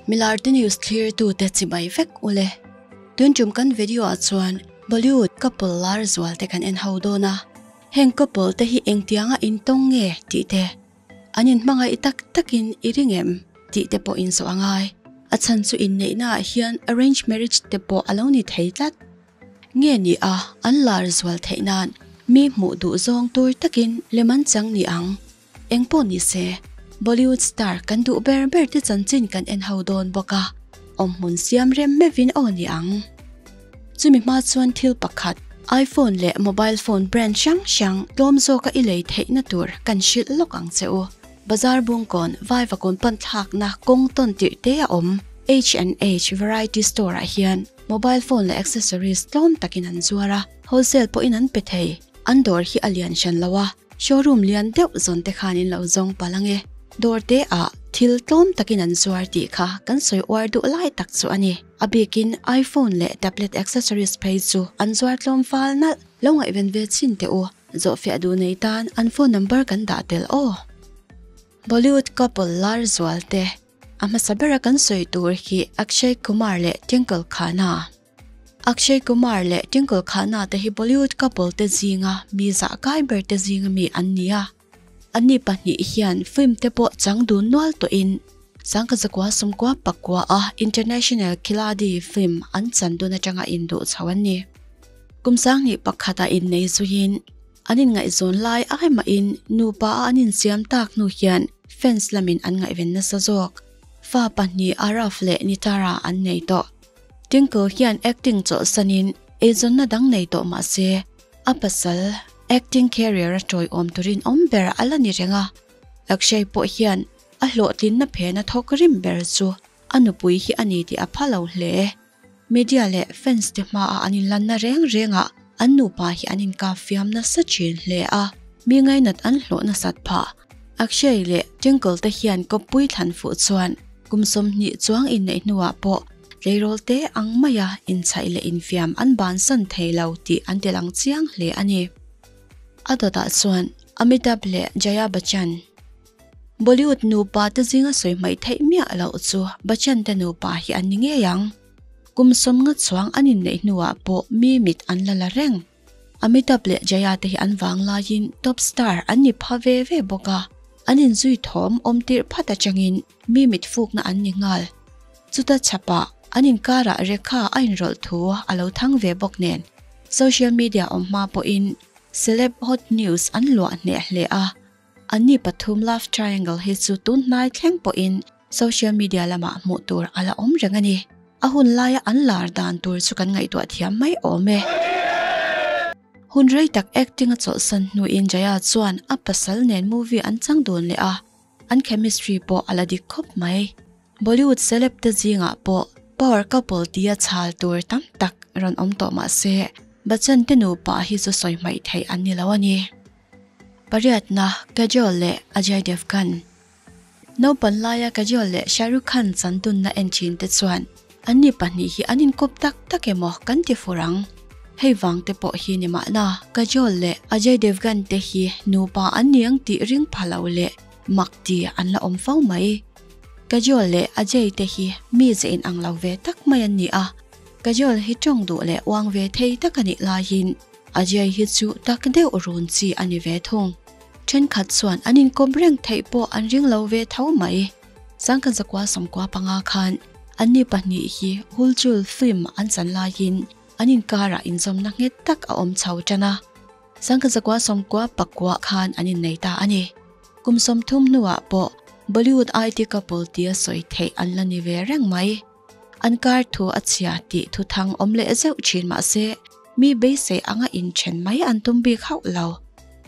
Milarte news thlir tute chibai vek ule. Tun tum kan video ah chuan Bollywood couple lar zual te kan en ho dawn a. Heng couple te hi engtianga intawng nge tih te, an inhmangaih tak takin i ring em tih te pawh inzawh a ngai. A chhan chu inneihna ah hian arrange marriage te pawh a lo ni thei tlat. Nge ni a, an lar zual theih nan mi hmuh duh zawng tur takin lem an chang ni ang. Engpawh ni se, Bollywood star kan duh ber ber te chanchin kan en ho dawn bawk a, awmhmun siam rem meuhin aw ni ang. Chumi hma chuan thil pakhat, iPhone leh mobile phone brand hrang hrang tlawm zawka i lei theihna tur kan hrilh lawk ang che u. Bazar bungkawn Vaivakawn pan thlakna kawng tawn tirh te a awm. H&H Variety Store ah hian mobile phone leh accessories tlawm takin an zuar a, wholesale pawhin an pe thei. An dawr hi a lian hran lo a, showroom lian deuh zawn te khan in lo zawng palh ang e. Dawr te ah thil tlawm takin an zuar tih kha kan sawi uar duh lai tak chu a ni. A bikin iPhone leh tablet accessories phei chu an zuar tlawm fal nalh. Lo ngaihven ve chin teh u. Zawhfiah duh nei tan an phone number kan dah tel aw. Bollywood couple lar zual te a hmasa bera kan sawi tur hi Akshay Kumar leh Twinkle Khanna. Akshay Kumar leh Twinkle Khanna te hi Bollywood couple te zinga mi zah kai ber te zinga mi an ni a. Anni pahnih hian film te pawh chang dun nual tawhin Sangkazakua Sumkua Pakua a International Khiladi film an chan dun atanga induh chho an ni. Kum sanghnih pakhata innei zuiin an inngaihzawn lai ai mahin nupa a an insiam tak hnu hian fans lamin an ngaihven nasa zawk. Fa pahnih Aarav leh Nitara an nei tawh. Twinkle hian acting chawlhsanin eizawnna dang nei tawh mah se a pasal acting career a tawiawm turin awm ber a la ni reng a. Akshay pawh hian a hlawhtlinna phena thawk rim ber chu a nupui hi a ni tih a pha lo hle. Media leh fans te hmaah an inlanna reng rengah an nupa hi an inkap fiam nasa thin hle a, mi ngainat an hlawh nasat phah. Akshay leh Twinkle te hian kawppui thlan fuh chuan kum 20 chuang inneih hnuah pawh tleirawl te ang maia inchhaih leh infiam an bansan thei lo tih an ti lang chiang hle a ni. A dawtah chuan Amitabh leh Jaya Bachchan. Bollywood nupa te zinga sawi hmaih theih miah loh chu Bachchan te nupa hi an ni ngei ang. Kum 50 chuang an inneih hnuah pawh mi mit an la la reng. Amitabh leh Jaya te hi an vang laiin top star an ni pha ve ve bawk a, an inzui thawm awm tirh phat atangin mi mit fukna an ni nghal. Chuta chhapah an inkarah Rekha a inrawlh thu a lo thang ve bawk nen social media awm hma pawhin celeb hot news an luah hneh hle a. Anni pathum love triangle hi chu tun hnai thleng pawhin social media lamah hmuh tur a la awm reng a ni. A hun laia an lar dan tur chu kan ngaihtuah thiam mai awm e. Hun rei tak acting a chawlhsan hnuin Jaya chuan a pasal nen movie an chang dun leh a, an chemistry pawh a la dik khawp mai. Bollywood celeb te zingah pawh power couple tia chhal tur tam tak rawn awm tawh mah se, Bachchan te nupa hi chu sawi hmaih theih an ni lo a ni. Pariatna, Kajol leh Ajay Devgn. Naupan laia Kajol leh Shah Rukh Khan chandunna en thin te chuan anni pahnih hi an inkawp tak tak emaw kan ti fur ang. Hei vang te pawh hi ni mahna Kajol leh Ajay Devgn te hi nupa an ni ang tih ring pha lo leh mak ti an la awm fo mai. Kajol leh Ajay te hi mi ze inang lo ve tak mai an ni a, Kajol hi tawng duh leh uang ve thei tak a nih laiin Ajay hi chu tak deuh run chi a ni ve thung. Thenkhat chuan an inkawp reng theih pawh an ring lo ve tho mai. Sangkhat zakua sawmkua panga khan anni pahnih hi Hulchul film an chan laiin an inkarah inzawmna nghet tak a awm chho tan a. Sangkhat zakua sawmkua pakua khan an innei ta a ni. Kum 30 hnuah pawh Bollywood IT couple tia sawi theih an la ni ve reng mai. An kar thu a chhia tih thuthang awm leh zeuh thin mah se, mi beisei anga inthen mai an tum bik hauh lo.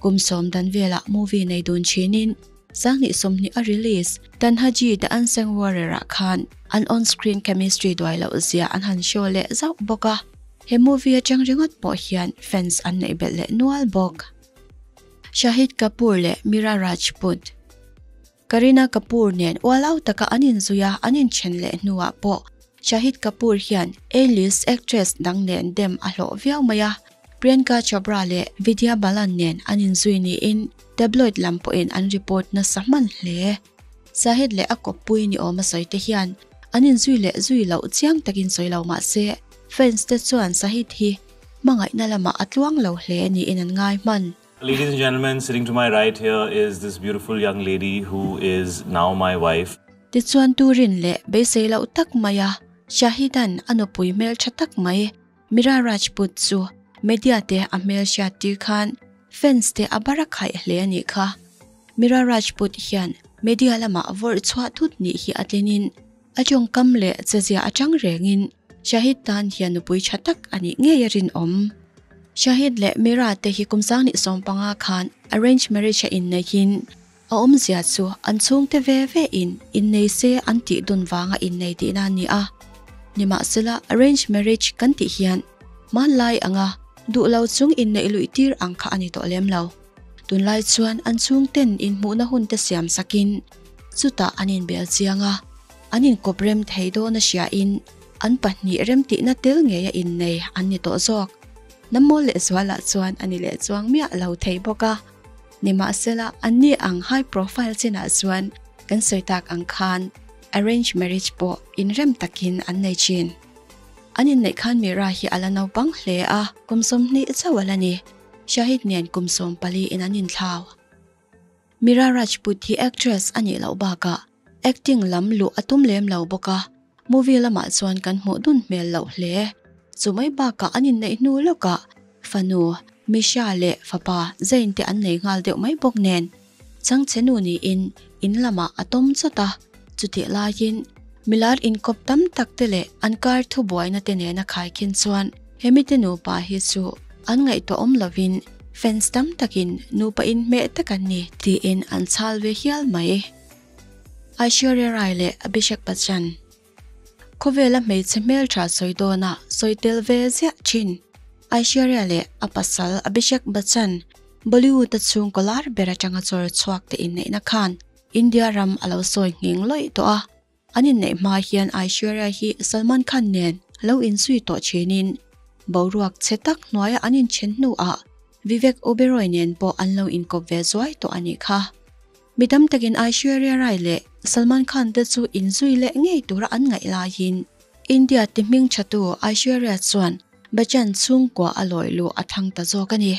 Kum 10 dan velah movie nei dun thinin, 2020 a release Tanhaji The Unsung Warrior ah khan an on-screen chemistry duai loh zia an han show leh zauh bawk a. He movie atang ringawt pawh hian fans an neih belh leh nual bawk. Shahid Kapoor leh Mira Rajput. Kareena Kapoor nen ualau taka an inzui a, an inthen leh hnuah pawh Shahid Kapoor hian A-list actress dang nen dem a hlawh viau mai a, Priyanka Chopra leh Vidya Balan nen an inzui niin tabloid lam pawhin an report nasa hman hle. Shahid leh a kawppui ni awm a sawi te hian An inzui leh zui loh chiang takin sawi lo mah se, fans te chuan Shahid hi hmangaihna lamah a tluang lo hle niin an ngai hman. Ladies and gentlemen, sitting to my right here is this beautiful young lady who is now my wife. Tichuan Turin leh beisei loh tak maia Shahidan a nupui hmeltha tak mai Mira Rajput chu media te a hmelhriat tir khan fans te a bar a khaih hle a nih kha. Mira Rajput hian media lamah vawrh chhuah thut nih hi a tlinin a tawngkam leh chezia atang rengin Shahid tan hian nupui tha tak a nih ngei a rinawm. Shahid leh Mira te hi kum 2015 khan arrange marriage a inneihin a awmzia chu an chhungte ve ve in innei se an tih dun vanga innei tihna a ni a. Nimahsela arrange marriage kan tih hian hmanlai anga duh lo chung inneih luih tir ang kha a ni tawh lem lo. Tunlai chuan an chhungten inhmuhna hun te siam sakin chutah an inbel chiang a, an inkawp rem thei dawn a hriain an pahnih remtihna tel ngei a innei an ni tawh zawk. Hnammawl leh zualah chuan a ni leh chuang miah lo thei bawk a. Nimahsela anni ang high profile chinah chuan kan sawi tak ang khan arrange marriage pawh inrem takin an nei thin. An inneih khan Mira hi a la naupang hle a, kum 20 chauh a la ni. Shahid nen kum 14 in an inthlau. Mira Rajput hi actress a nih loh bakah acting lam luh a tum lem lo bawk a, movie lamah chuan kan hmuh dun hmel loh hle. Chumai bakah an inneih hnu lawkah fanu Misha leh fapa Zain te an nei nghal deuh mai bawk nen changchhe nu niin in lamah a tawm chawt a, chutih laiin milar inkawp tam tak te leh an kar thubuaina te nena khaikhin chuan hemi te nupa hi chu an ngaihtuah awm lovin fans tam takin nupa inhmeh tak an ni tiin an chhal ve hial mai. Aishwarya Rai leh Abhishek Bachchan Khawvela hmeichhe hmeltha sawi dawna sawi tel ve ziah thin Aishwarya leh a pasal Abhishek Bachchan Bollywood a chhungkaw lar ber atanga chawr chhuak te inneihna khan India ram a lo sawi nghing lawih tawh a. An inneih hma hian Aishwarya hi Salman Khan nen lo inzui tawh thinin boruak chhe tak hnuaia an inthen hnuah Vivek Oberoi nen pawh an lo inkawp ve zuai tawh a nih kha. Mi tam takin Aishwarya Rai leh Salman Khan te chu inzui leh ngei tura an ngaih laiin India ti hming thatu Aishwarya chuan Bachchan chhungkua a lawih luh a thang ta zawk a ni.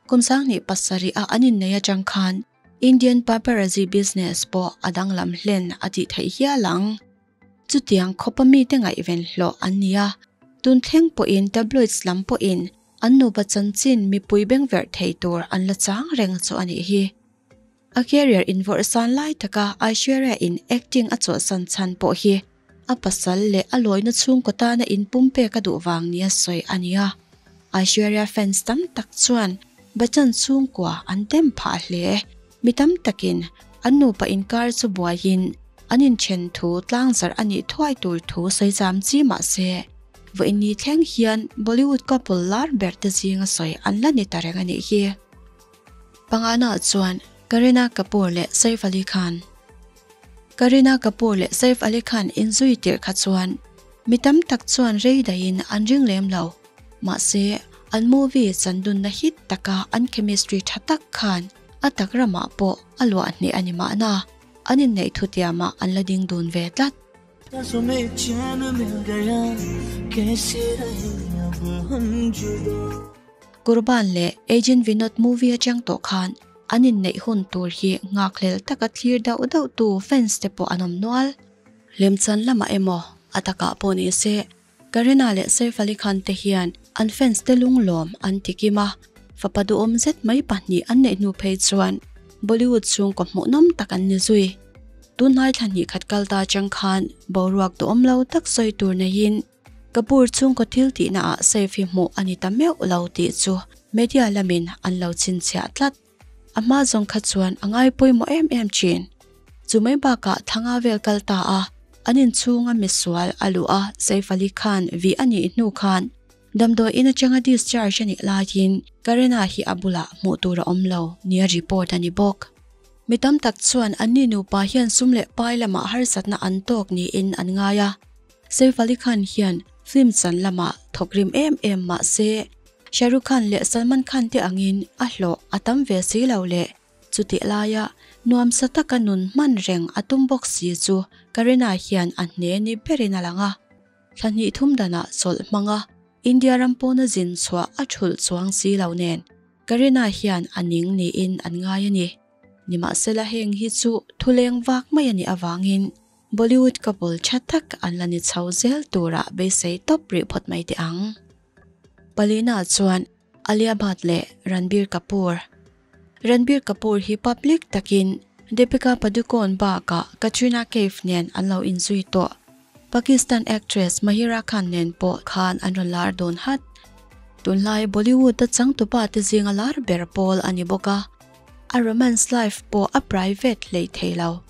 Kum 2007 a an innei atang khan Indian paparazzi business pawh a danglam hlen a tih theih hial ang. Chutiang khawpa mite ngaihven hlawh an ni a, tun thleng pawhin tabloids lam pawhin an nupa chanchin mipui bengverh thei tur an la chang reng chu a nih hi. A career invawrh san lai taka Aishwarya in acting a chawlhsan chhan pawh hi a pasal leh a lawina chhungkaw tana inpum pek a duh vang nia sawi a ni a. Aishwarya fans tam tak chuan Bachchan chhungkua an dem phah hle. Mi tam takin an nupa inkar chu buaiin an inthen thu tlangzarh a nih thuai tur thu sawi zam chi mah se vawiin thleng hian Bollywood couple lar ber te zinga sawi an la ni ta reng a nih hi. Pangana chuan Kareena Kapoor leh Saif Ali Khan. Kareena Kapoor leh Saif Ali Khan inzui tirh kha chuan mi tam tak chuan rei daihin an ring lem lo. Mahse, an movie chandunna hit taka an chemistry tha tak khan a tak ramah pawh a luah hneh a ni mahna, an inneih thutiamah an la ding dun ve tlat. Qurban leh Agent Vinod movie atang tawh khan an inneih hun tur hi nghakhlel taka thlir dauh dauh tu fans te pawh an awm nual. Lemchan lamah emaw a takah pawh ni se Kareena leh Saif Ali Khan te hian an fans te lunglawm an ti kim a, fapa duhawm zet mai pahnih an neih hnu phei chuan Bollywood chhungkaw hmuhnawm tak an ni zui. Tunhnai thla hnih khat kal ta atang khan boruak duhawm lo tak sawi tur neiin Kapoor chhungkaw thil tihna ah Saif hi hmuh a ni ta meuh lo tih chu media lamin an lo chhinchhiah tlat. A hma zawng kha chuan a ngai pawimawh em em thin. Chu mai bakah thanga vel kal ta a, an inchhunga misual a luh a Saif Ali Khan vih a nih hnu khan damdawi in atanga discharge a nih laiin Kareena hi a bulah hmuh tur a awm lo nia report a ni bawk. Mi tam tak chuan anni nupa hian sum leh pai lamah harsatna an tawk niin an ngai a. Saif Ali Khan hian film chan lamah thawk rim em em mah se Shah Rukh Khan leh Salman Khan te angin a hlawh a tam ve si lo leh chutih laia Nuamsa taka nun hman reng a tum bawk si chu Kareena hian a hne ni berin a lang a. Thla hnih thum danah chawlh hmanga India ram pawna zin chhuah a thulh chuang si lo nen Kareena hian a ning niin an ngai a ni. Nimahsela heng hi chu thuleng vak mai a nih avangin Bollywood couple tha tak an la ni chho zel turah beisei tawp rih phawt mai teh ang. Palina chuan Alia Bhatt leh Ranbir Kapoor. Ranbir Kapoor hi public takin Deepika Padukone bakah Katrina Kaif nen an lo inzui tawh. Pakistan actress Mahira Khan nen pawh khan an rawn lar dawn hat. Tunlai Bollywood-a changtupa te zinga lar ber pawl a ni bawk a, a romance life pawh a private hlei thei lo.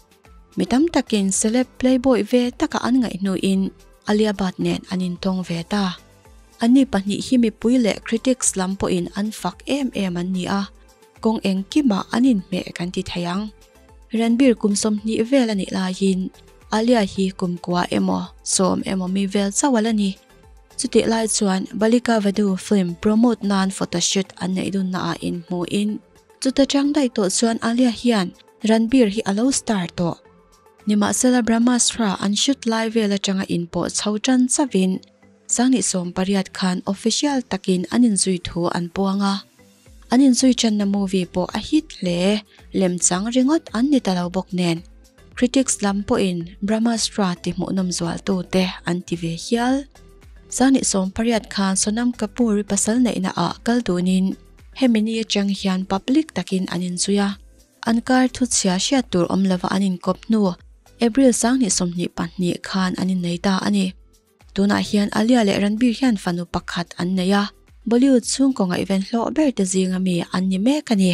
Mi tam takin celeb playboy ve taka an ngaih hnuin Alia Bhatt nen an intawng ve ta. Anni pahnih hi mipui leh critics lam pawhin an fak em em an ni a, kawng engkimah an inhmeh kan ti thei ang. Ranbir kum 20 vel a nih laiin Alia hi kum kua emaw 10 emaw mi vel chauh a la ni. Chutih lai chuan Balika Vadhu film promote nan photoshoot an neih dunnaah inhmuhin chuta chang daih tawh chuan Alia hian Ranbir hi a lo star tawh. Nimahsela Brahmastra an shoot lai vel atanga inpawh chho tan chavin 2018 khan official takin an inzui thu an puang a. An inzui channa movie pawh a hit hle, lemchang ringawt an ni ta lo bawk nen. Critics lam pawhin Brahmastra ti hmuhnawm zualtu te an ti ve hial. 2018 khan Sonam Kapoor-i pasal neihna ah kal dunin hemi ni atang hian public takin an inzui a. An kar thu chhia hriat tur awm lova an inkawp hnu April 2022 khan an innei ta a ni. Tunah hian Alia leh Ranbir hian fanu pakhat an nei a, Bollywood chhungkaw ngaihven hlawh ber te zinga mi an ni mek a ni.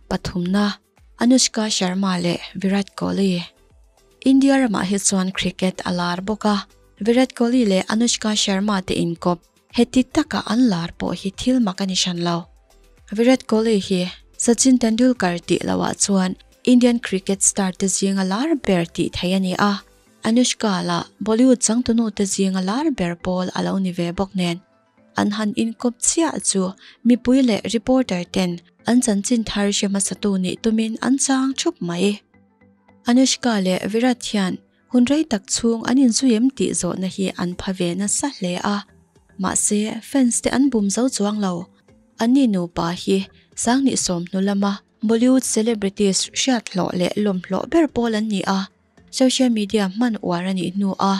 Pathumna, Anushka Sharma leh Virat Kohli. India ramah hi chuan cricket a lar bawk a, Virat Kohli leh Anushka Sharma te inkawp heti taka an lar pawh hi thil mak a ni hran lo. Virat Kohli hi Sachin Tendulkar tih lohah chuan Indian cricket star te zinga lar ber tih theih a ni a, Anushka lah Bollywood changtunu te zinga lar ber pawl a lo ni ve bawk nen. An han inkawp chiah chu mipui leh reporter ten an chanchin thar hre hmasatu nih tumin an chang thup mai. Anushka leh Virat hian hun rei tak chhung an inzui em tih zawhna hi an pha ve nasa hle a, mahse fans te an bum zo chuang lo. Anni nupa hi 2010 hnu lama Bollywood celebrities hriat hlawh leh lawm hlawh ber pawl an ni a, social media hman uar a nih hnu a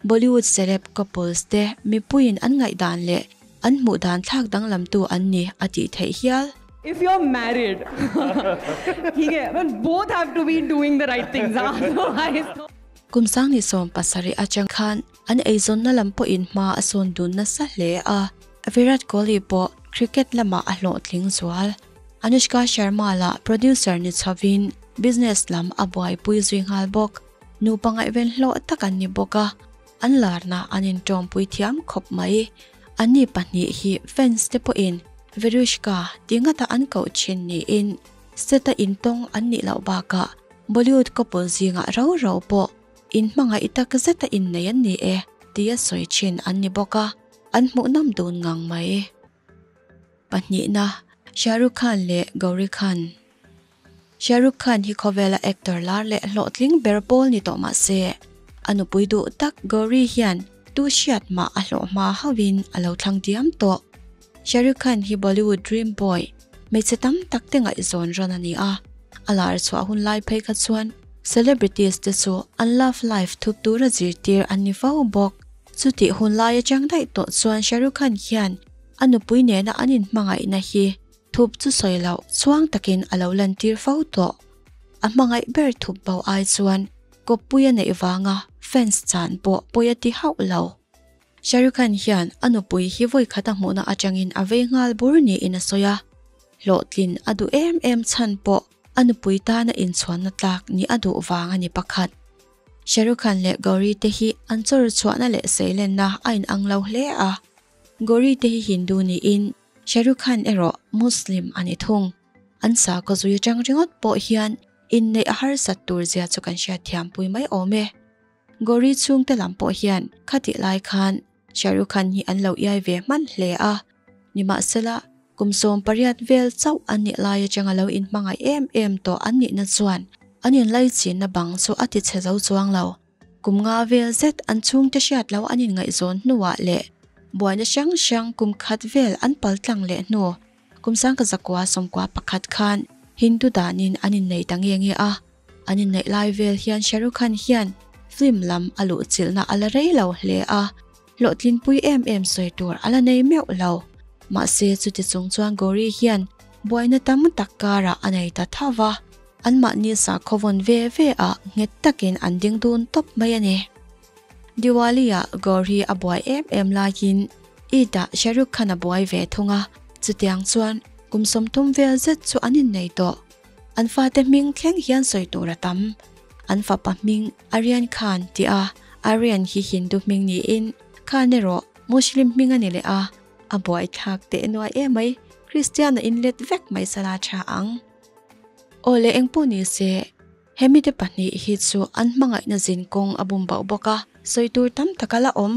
Bollywood celeb couples te mipuiin an ngaihdan leh an hmuh dan thlak danglamtu an ni a tih theih hial. If you're married, theek hai, but both have to be doing the right things, otherwise. Kum 2017 atang khan an eizawnna lam pawhin hma a sawn dun nasa hle a, Virat Kohli pawh cricket lamah a hlawhtling zual. Anushka Sharma lah producer ni chhovin business lam a buaipui zui nghal bawk. Nupa ngaihven hlawh tak an ni bawk a, an larna an intawmpui thiam khawp mai. Anni pahnih hi fans te pawhin Virushka ti ngata an koh thin niin set-a intawng an nih loh bakah Bollywood couple zingah rau rau pawh inhmangaih tak zeta innei an ni e tia sawi thin an ni bawk a, an hmuhnawm dun ngang mai. Pahnihna, Shah Rukh Khan leh Gauri Khan. Shah Rukh Khan hi khawvela actor lar leh hlawhtling ber pawl ni tawh mah se, a nupui duh tak Gauri hian tu hriat mah a hlawh hma hauhin a lo thlang diam tawh. Shah Rukh Khan hi Bollywood dream boy, hmeichhe tam tak te ngaihzawn rawn a ni a, a lar chhuah hun lai phei kha chuan celebrities te chu an love life thup tura zirtir an ni fo bawk. Chutih hun lai atang daih tawh chuan Shah Rukh Khan hian a nupui nena an inhmangaihna hi thup chu sawi loh chuang takin a lo lantir fo tawh. A hmangaih ber thup bo ai chuan kawppui a neih vanga fans chan pawh pawi a ti hauh lo. Shah Rukh Khan hian a nupui hi vawi khat a hmuhna atangin a vei nghal bur niin a sawi a, hlawhtlin a duh em em chhan pawh a nupui tana inchhuanna tlak ni a duh vang a ni pakhat. Shah Rukh Khan leh Gauri te hi an chawr chhuahna leh seilenna a inang lo hle a, Gauri te hi Hindu niin Shah Rukh Khan erawh Muslim a ni thung. An sakhaw zui atang ringawt pawh hian inneih a harsat tur zia chu kan hriat thiampui mai awm e. Gauri chhungte lam pawh hian khatih lai khan Shah Rukh Khan hi an lo iai ve hman hle a. Nimahsela, Kum 18 vel chauh an nih lai atanga lo inhmangaih em em tawh an nihna chuan an inlaichinna bang chu a ti chhe zo chuang lo. Kum nga vel zet an chhungte hriat lo an inngaihzawn hnuah leh buaina hrang hrang kum khat vel an paltlang leh hnu kum 1991 khan Hindu danin an innei ta nge nge a. An inneih lai vel hian Shah Rukh Khan hian film lam a luhchilhna a la rei lo hle a, hlawhtlinpui em em sawi tur a la nei meuh lo. Mahse chuti chung chuan Gauri hian buaina tam tak karah a nei ta tho va, anmahni sakhaw vawn ve ve ah nghet takin an ding dun tawp mai a ni. Diwali-ah Gauri a buai em em laiin Eid-ah Shah Rukh Khan a buai ve thung a, chutiang chuan kum 30 vel zet chu an innei tawh. An fate hming thleng hian sawi tur a tam. An fapa hming Aryan Khan tih a, Aryan hi Hindu hming niin Khan erawh Muslim hming a ni leh a, a buaithlak teh nuai emai, Kristian a inlet vek mai sala tha ang. Aw le engpawh ni se, hemi te pahnih hi chu an hmangaihna zin kawng a bum bauh bawk a, sawi tur tam tak a la awm.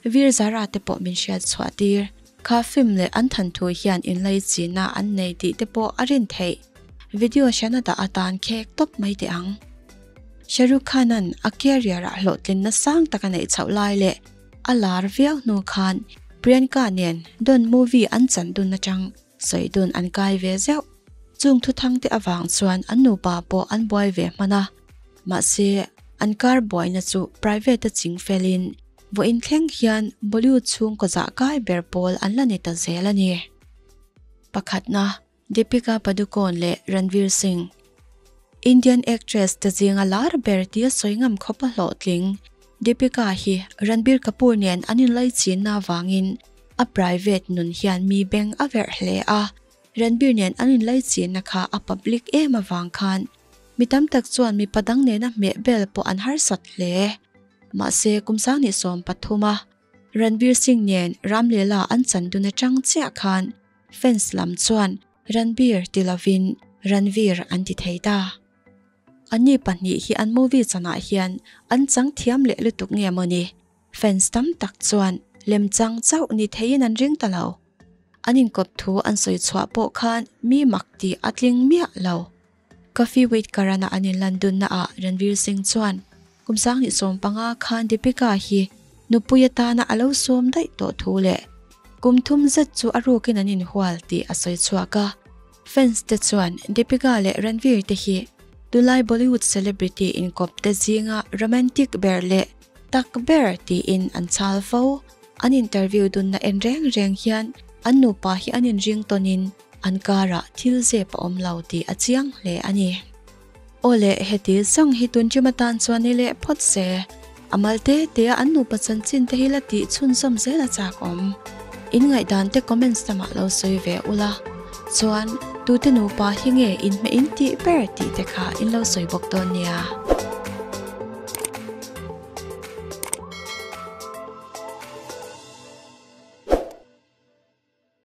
Veer Zara te pawh min hriat chhuah tir. Kha film leh an than thu hian inlaichinna an nei tih te pawh a rin theih. Video hriatna dah atan khek tawp mai teh ang. Shah Rukh Khan-a'n a career ah hlawhtlinna sang tak a neih chhoh lai leh a lar viau hnu khan Priyanka nen Don movie an chan dun atang sawi dun an kai ve zeuh. Chung thuthang te avang chuan an nupa pawh an buai ve hman a. Mahse, an kar buaina chu private a ching felin vawiin thleng hian Bollywood chhungkaw zah kai ber pawl an la ni ta zel a ni. Pakhatna, Deepika Padukone leh Ranveer Singh. Indian actress te zinga lar ber tia sawi ngam khawpa hlawhtling Deepika hi Ranbir Kapoor nen an inlaichinna avangin a private nun hian mi beng a verh hle a, Ranbir nen an inlaichinna kha a public em avang khan Mi tam tak chuan mipa dang nena hmeh bel pawh an harsat hle. Mahse, kum 2013 a Ranveer Singh nen Ramleela an chan dun atang chiah khan fans lam chuan Ranbir ti lovin Ranveer an ti thei ta. Anni pahnih hi an movie chanah hian an chang thiam leh lutuk nge mawni? Fans tam tak chuan lemchang chauh ni theiin an ring ta lo. An inkawp thu an sawi chhuah pawh khan mi mak tih a tling miah lo. Coffee with Karan-a an inlan dunna ah Ranveer Singh chuan kum 2015 khan Deepika hi nupui atana a lo sawm daih tawh thu leh kum thum zet chu a rukin an inhual tih a sawi chhuak a. Fans te chuan Deepika leh Ranveer te hi tunlai Bollywood celebrity inkawp te zinga romantic ber leh tak ber tiin an chhal fo. An interview dunna en reng reng hian an nupa hi an inring tawnin An karah thil zep a awm lo tih a chiang hle a ni. Aw le, heti zawng hi tun ṭim atan chuan ni leh phawt se, a mal te te a an nupa chanchin te hi la tih chhunzawm zel a chak awm. In ngaihdan te comments lamah lo sawi ve ula, chuan tute nupa hi nge inhmeh in tih ber tih te kha in lo sawi bawk dawn nia.